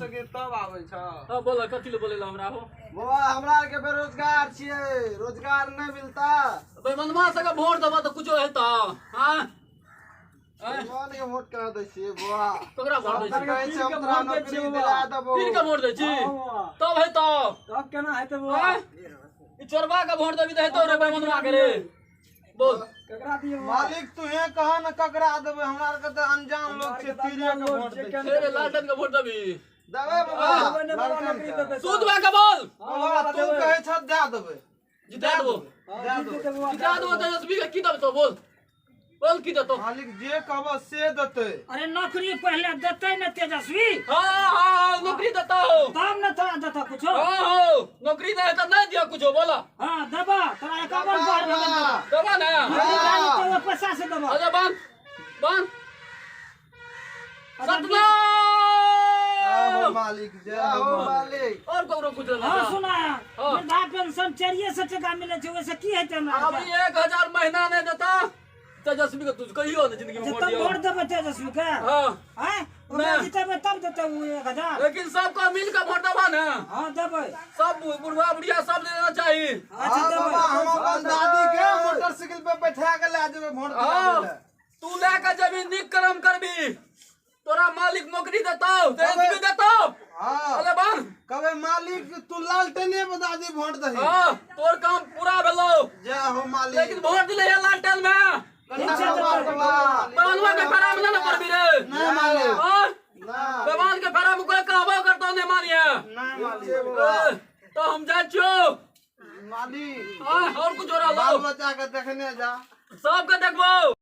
सके तब आबै छ। हाँ बोला, कथी ले बोले ला हमरा हो? बौआ, हमरा आर के बेरोजगार छियै, रोजगार नहि मिलता। बेईमानवा सबके वोट देबा तऽ कुछो हेतौ। हाँ बेईमान के वोट करा दै छियै बौआ। ककरा वोट दै छी? कहै छै हम तोरा नौकरी दिला देबौ। तीन के वोट दै छी तब हेतौ। तब केना हेतै बौआ? आँय? ई चोरबा के वोट देबी तऽ हेतौ रे बेईमानवा के रे? बोल, केकरा दियै बौआ? मालिक, तुहे कह न ककरा देबै, हमरा आर के तऽ अनजान लोग छै, तीरे के वोट दै छियै। रे लालटेन के वोट देबी? देबै बौआ, देबै ने बौआ, लालटेन नौकरी के। देबै। सूद बा के बोल। बौआ, तू कहै छ दए देबै। जिता देबो। दए देबै। जिता देबो तेजस्वी के। की देबो बोल, बोल की देतो? मालिक, जे कहबो से देतै। अरे नौकरी पहले देते न तेजस्वी। हाँ हाँ हाँ, नौकरी देता हो तब न तोरा देता कुछो। हाँ हो, नौकरी दे तो नहीं दिया कुछो, बोला। हाँ देबा, तोरा 51 बार देबा। देबा ना? नौकरी तो पैसा से देबा। अच्छा, बंद बंद। हो सतनाम मालिक, जय हो मालिक। और ककरो कुछ लेना? हाँ सुना, हाँ। वृद्धा पेंशन 400 टका मिले छै, ओहिसे की हेतै हमरा? अभी 1000 महीना नहीं देता तेजस्वी के, तुझ कहियो ना जिंदगी में अच्छा, वोट तब दियो। वोट देबै तेजस्वी के? हाँ। आँय, ओकरा नहीं। जितेबै तब देतै ओ 1000। लेकिन सबको मिल के वोट देबा ना? हाँ देबै। सब बुढ़वा बुढ़िया सब लेना चाहिए। अच्छा। हाँ देबै। बाबा, हम अपन दादी के मोटरसाइकिल पे बैठा के ले जेबै वोट हाँ दिलाबै लए। तू लेके जबी नीक कर्म करबी, तोरा मालिक नौकरी देतौ, तेजस्वी देतौ। हाँ। अरे बन कहबै मालिक, तू लालटेने पे दादी वोट दही। हाँ, तोर काम पूरा भेलौ। जय हो मालिक। लेकिन वोट दिले है लालटेन में। कंडा बाबा, बेमानवा के फेरा में ना पड़बी रे। नहीं मालिक। हाँ? ना। बेमान के फेरा में कोई कहबो करतो नहीं मानिए। नहीं मालिक। ए, तो हम जाइ छियौ। मालिक। हाँ, और कुछ हो रहा? बाल बच्चा के देखने जा। सबके देखबो।